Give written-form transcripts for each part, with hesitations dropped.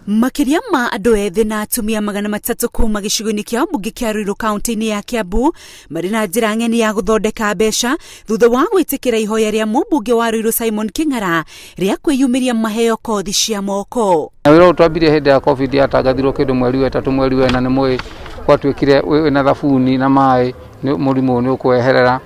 Makĩria ma andũ ethĩ na atumia 300 kuma gĩcigo-inĩ kĩa mbunge kĩa Ruiru kaunti-inĩ ya Kiambu marĩ na njĩra ng'eni ya gũthondeka mbeca thutha wa gwĩtĩkĩra ihoya rĩa mũmbunge wa Ruiru Simon Kĩng'ara rĩa kwĩyumĩria maheo kothi cia moko. Na wĩra ũyũ twambirie hĩndĩ ya COVID yatangathirwo kĩndũ mweri wa 3, mweri wa 4, nĩ mũĩ gwatuĩkire wĩna thabuni na maĩ mũrimũ ũyũ nĩ ũkweherera,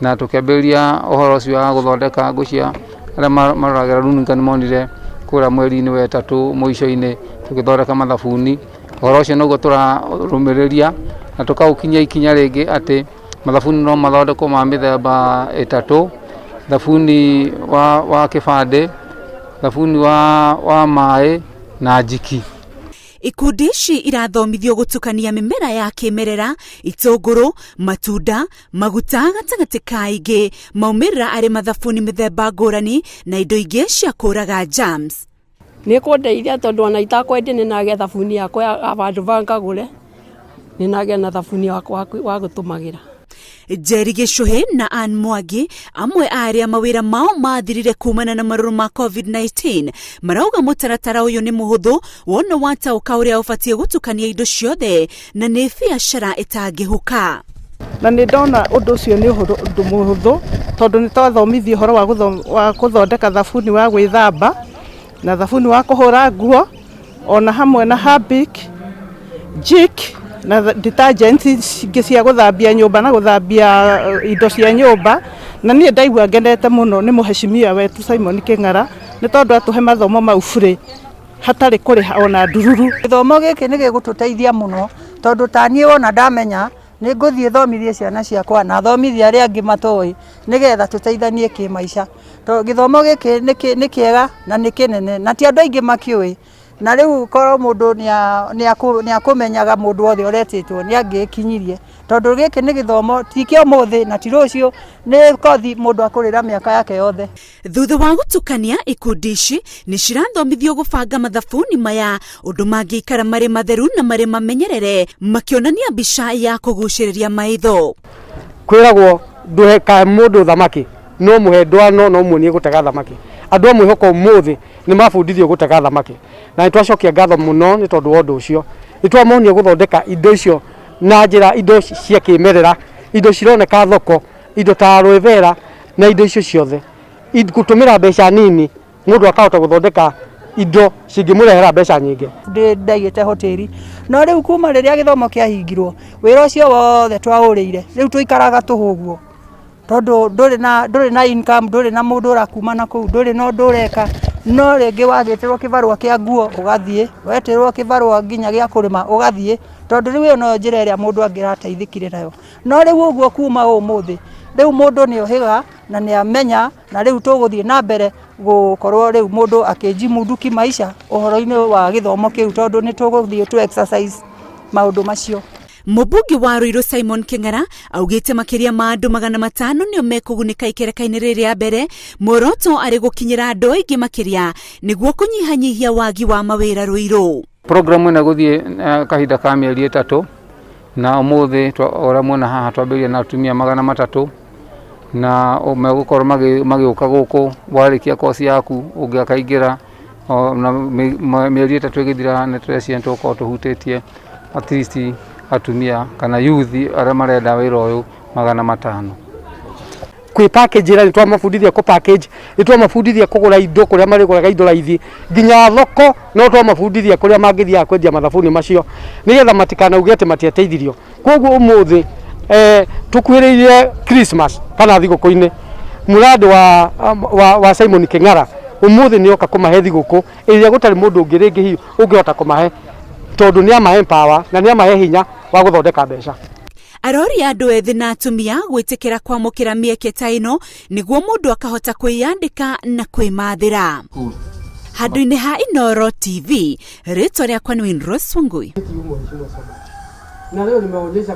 na tũkĩambĩrĩria ũhoro ũcio wa gũthondeka ngũcia. Arĩa maroragĩra runinga nĩ monire kũrĩa mweri-inĩ wa 3 mũico-inĩ tũgĩthondeka mathabuni. Ũhoro ũcio nĩguo tũrarũmĩrĩria na tũkaũkinyia ikinya rĩngĩ atĩ mathabuni no mathondekwo ma mĩthemba 3: thabuni wa kĩbandĩ, thabuni wa maĩ na njiki. Ikundi ici irathomithio gũtukania mĩmera ya kĩmerera, itũngũrũ, matunda, maguta gatagatĩ ka ingĩ, maumĩrĩra arĩ mathabuni mĩthemba ngũrani na indo ingĩ cia kũraga germs. Nĩ kũndeithia tondũ ona itakwendia nĩ nagĩa thabuni yakwa ya vandũ va ngagũre, nĩ nagĩa na thabuni wakwa wa gũtũmagĩra. Njeri Gĩcũhĩ na Ann Mwangi, amwe a arĩa mawĩra mao mathirire kumana na marũrũ ma COVID-19, marauga mũtaratara ũyũ nĩ mũhũthũ wona wataũka ũrĩa ũbatiĩ gũtukania indo ciothe na nĩ biacara ĩtangĩhuka. Na nĩ ndona ũndũ ũcio nĩ ũndũ mũhũthũ tondũ nĩ twathomithio ũhoro wa gũthondeka thabuni wa gwĩthamba na thabuni wa kũhũra nguo, ona hamwe na Harpic, Jik na detergents ingĩ cia gũthambia nyũmba na gũthambia indo cia nyũmba. Na niĩ ndaigua ngenete mũno nĩ mũheshimiwa wetu Simon Kĩng'ara nĩ tondũ atũhe mathomo mau free hatarĩ kũrĩha ona ndururu. Gĩthomo gĩkĩ nĩ gĩgũtũteithia mũno tondũ ta niĩ wona ndamenya nĩ ngũthiĩ thomithie ciana ciakwa na thomithie arĩa angĩ matoĩ nĩgetha tũteithanie kĩmaica. Tondũ gĩthomo gĩkĩ nĩ kĩega na nĩ kĩnene na ti andũ aingĩ makĩũĩ, na rĩu korwo mũndũ nĩ akũmenyaga mũndũ wothe ũretĩtwo nĩ angĩkinyirie, tondũ gĩkĩ nĩ gĩthomo ti kĩa ũmũthĩ na ti rũciũ, nĩ kothi mũndũ akũrĩra mĩaka yake yothe. Thutha wa gũtukania, ikundi ici nĩ cirathomithio gũbanga mathabuni maya ũndũ mangĩikara marĩ matheru na marĩ mamenyerere, makĩonania mbica ya kũgucĩrĩria maitho. Kwĩragwo ndũhe mũndũ thamaki no mũhe ndwano no muonie gũtega thamaki. Andũ a mwĩhoko ũmũthĩ nĩ mabundithio gũtega thamaki na nĩ twacokia ngatho mũno nĩ tondũ wa ũndũ ũcio. Nĩ twamonia gũthondeka indo icio na njĩra indo cia kĩmerera, indo cironeka thoko, indo ta aloe vera na indo icio ciothe gũtũmĩra mbeca nini mũndũ akahota gũthondeka indo cingĩmũrehera mbeca nyingĩ. Ndaigĩte hoteli, no rĩu kuma rĩrĩa gĩthomo kĩahingirwo wĩra ũcio wothe twaũrĩire, rĩu tũikaraga tũhũ ũguo tondũ ndũrĩ na income, ndũrĩ na mũndũ ũrakuma na kũu, ndũrĩ na ũndũ ũreka. No rĩngĩ wagĩtĩrwo kĩbarũa kĩa nguo ũgathiĩ, wetĩrwo kĩbarũa nginya gĩa kũrĩma ũgathiĩ, tondũ rĩu ĩyo noyo njĩra ĩrĩa mũndũ angĩrateithĩkire nayo. No rĩu ũguo kuma ũmũthĩ rĩu mũndũ nĩ ohĩga na nĩ amenya, na rĩu tũgũthiĩ na mbere gũkorwo rĩu mũndũ akĩjimudu kimaisha ũhoro-inĩ wa gĩthomo kĩu, tondũ nĩ tũgũthiĩ tũ exercise maũndũ macio. Mũmbunge wa Ruiru Simon Kĩng'ara augĩte makĩria ma andũ 500 nĩo mekũgunĩka ikereka-inĩ rĩrĩ rĩa mbere, muoroto arĩ gũkinyĩra andũ aingĩ makĩria nĩguo kũnyihanyihia wagi wa mawĩra Ruiru. Programu ĩno ĩgũthiĩ kahinda ka mĩeri 3, na ũmũthĩ ũrĩa muona haha twambĩrĩria na atumia 300 na megũkorwo magĩũka gũkũ. Warĩkia koci yaku ũngĩakaingĩra na mĩeri 3 ĩgĩthira nĩ tũreciria nĩ tũgũkorwo tũhutĩtie at least atumia kana youth arĩa marenda wĩra ũyũ 500. Kwĩ package ĩrĩa nĩ twamabundithia kũ package, nĩ twamabundithia kũgũra indo kũrĩa marĩgũraga indo raithi nginya thoko, no twamabundithia kũrĩa mangĩthiaga kwendia mathabuni macio nĩgetha matikanauge atĩ matiateithirio. Koguo ũmũthĩ tũkuhĩrĩirie Christmas kana thigũkũ-inĩ, mũrandi wa Simon Kĩng'ara ũmũthĩ nĩ oka kũmahe thigũkũ ĩrĩa gũtarĩ mũndũ ũngĩ rĩngĩ hihi ũngĩhota kũmahe, tondũ nĩ amahe power na nĩ amahe hinya wa gũthondeka mbeca. Aroria andũ ethĩ na atumia gwĩtĩkĩra kwamũkĩra mĩeke ta ĩno nĩguo mũndũ akahota kwĩyandĩka na kwĩmathĩra. Handũ-inĩ ha Inooro TV, rĩtwa rĩakwa nĩ Winrose Wangui. Na leo nimeonyesha.